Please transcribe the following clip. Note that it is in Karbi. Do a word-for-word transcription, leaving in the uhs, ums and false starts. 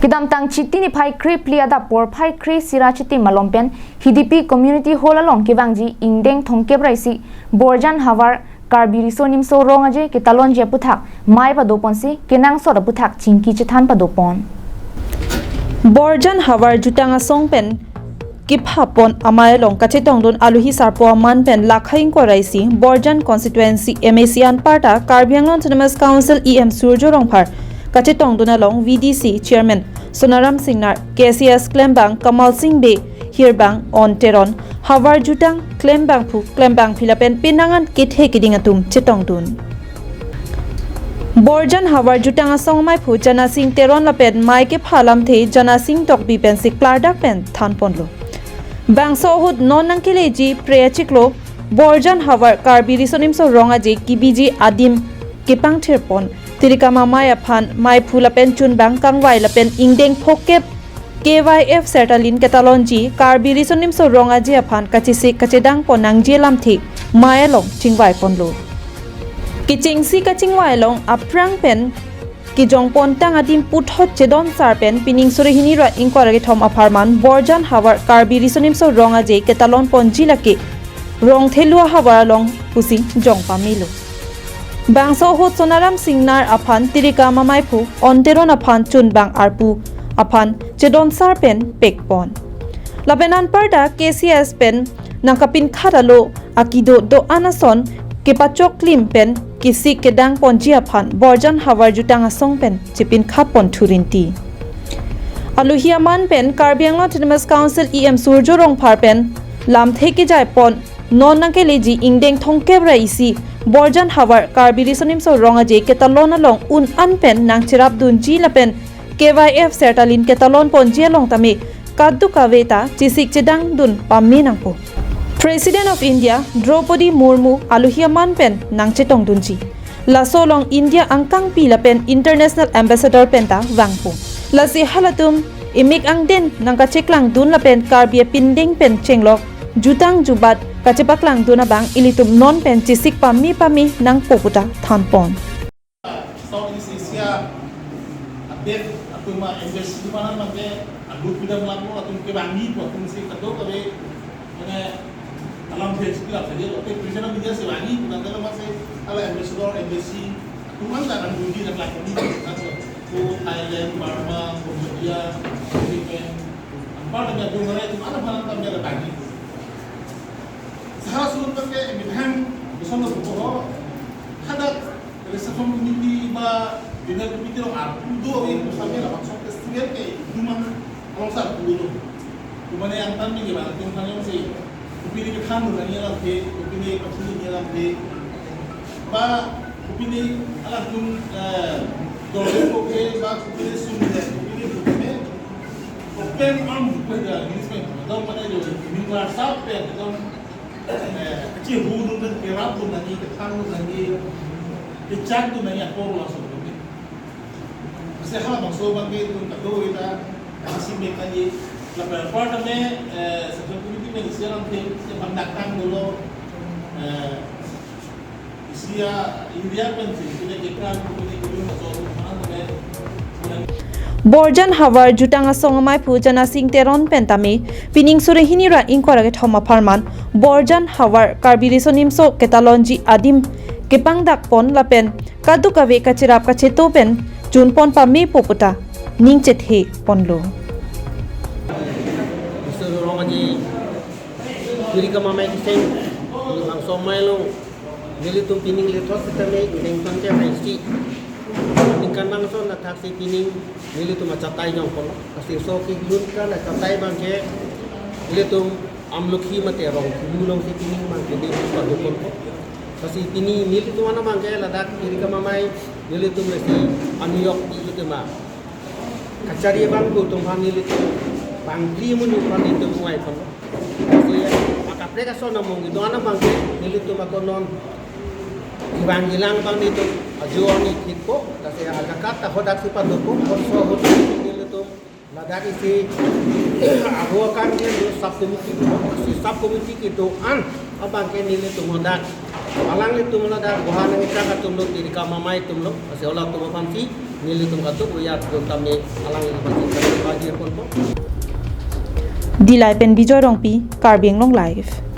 Kedamtang Chiti niphai krephli adap porphai kre-isi ra chitim malom pen Hidipi Community Hall along kevangji ingdeng thomkep ra isi Borjan Havar Karbi Riso Nimso Rong Aje ketalonji aphuthak mei padoponsi kenangsot aphuthak chingki chethan padopon. Borjan Havar Jutang Asong pen kephapon amei along kachetongdun aluhi sarpo aman pen lakha ingkoi ra isi Borjan Constituency M A C anparta Karbi Anglong Autonomous Council E M Surjo Rongphar kachetongdun along V D C Chairman Sonaram Singnar, K C S klembang Kamal Singh Bey, Hirbang On Teron, Havar Jutang klembangphu klembangphi lapen penang an kethe keding atum chetongdun. Borjan Havar Jutang Asong ameiphu Janasing Teron lapen mei kepha alamthe Janasing Tokbi pensi klardak pen thanponlo. Bangso ahut non nangkeleji pre achiklo Borjan Havar Karbi Riso Nimso Rong Aje kebiji adim kepangthirpon. Tirikam amei aphan meiphu lapen chunbang kangvai lapen ingdeng phokep K Y F sertalin ketalonji Karbi Riso Nimso Rong Aje aphan kachesik kachedangpon nangji alamthe mei along chingvaiponlo. Kechengsi kachingvai along aphrang pen kejongpontang adim puthot chedonsar pen pining suri hini ra ingkoi ra kethom apharman Borjan Havar Karbi Riso Nimso Rong Aje ketalonponji lake rong thelu ahavar along pusi jong pamelo. Bangso ahut Sonaram Singnar aphan tirikam ameiphu, On Teron aphan chunbang arpu aphan chedonsar pen pekpon. Lapen anparta K C S pen nangkapinkhat alo akido do-an ason kepachoklim pen kesik kedangponji aphan Borjan Havar Jutang Asong pen chepinkhatpon thurinti. Aluhi aman pen Karbi Anglong Autonomous Council E M Surjo Rongphar pen lamthe kejaipon non nangkeleji ingdeng thomkep ra isi Borjan Havar Karbi Riso Nimso Rong Aje ketalon along un an pen nangcherapdunji lapen K Y F sertalin ketalonponji along tame kadokave ta chesik chedangdun pame nangpo. President of India Draupadi Murmu aluhi aman pen nangchetongdunji. Laso along India angkangpi lapen International Ambassador pen ta vangpo. Lasi halatum emik angden nangkacheklangdun lapen Karbi apindeng pen chenglok jutang jubat kachepaklangdun abang ilitum non pen chesik pame pame nangpo puta thanpon. South East Asia adet atum a-embassy atum aphan abangke alu pidam langlo, atum kevangji pu atum si kadokave mane alamthe si pilap saja lo, te President of India si vangji pu nangkelo masi hala ambassador, embassy atum aphan ta nangduji nanglang koni nangso ko Thailand, Burma, Cambodia, Philippines, anpar tame atum mane atum aphan tame la vangji. Sahara sultan ke mithang beson lo buko ho. Hadak reception committee ba dinner committee lo arpu do ave, pusame labangso festival ke itum an alongsi arpu do. Itum mane angtan mi ke bang, itum kan yong si, itum pini ke khan do nangji alamthe, itum pini ke khan do nangji alamthe. Ba itum pini alangtum, eh, dole ko ke, ba itum pini sum de, itum pini itum pini open arm ko he English pen. Itum mane jo, minglar sap pen, itum eh, kachehudun pen kerapdun nangji, kethandun nangji, kechakdun nangji akorla so kami. Masi halabangso abangke itum kadokave ta isi mek nangji, lapen anpar tame, eh, Central Committee pen isi alamthe, isi abang daktang dolo, eh, isi a India pen si, isi le kekran, isi le kekran, so, so, so, so, Borjan Havar Jutang Asong ameiphu Janasing Teron pen tame pining suri hini ra ingkoi ra kethom apharman Borjan Havar Karbi Riso Nimso ketalonji adim kepangdakpon lapen kadokave kacherap kacheto pen junpon pamepo puta ning chetheponlo. Mister Rong Aje, tirikam amei kecheng, bangso amei along nelitum pining lethot sitame ingdeng thomkep ra isi ningkan bangso lathak si pining nelitum achatai jongpon. Lasi so kelun kan achatai abangke nelitum Amlokhi mate Rongphulu along si pining abangke nelitum padoponpo. Lasi pini nelitum aphan abangke ladak tirikam amei nelitum lasi amei yok ilitum a kachari abang do atum aphan nelitum bangphli amonit aphan nelitum ingvaipon. Lasi akaprek ason among kedo-an abangke nelitum ako non kevang kelang abang nelitum ajo ani thikpo. Lasi akakat ta hadak si padopo, hot so hot nelitum ladak isi aho akam ke do sub committee, si sub committee kedo-an abangke nelitum hadak alanglitum ladak boha nangkechak atum lo, tirikam amei atum lo, lasi halatum aphan si Nelitum kadokave atum tame alanglitum aphan kachingki pajir ponpo. Dillai pen Bijoy Rongpi, Karbi Anglong Live.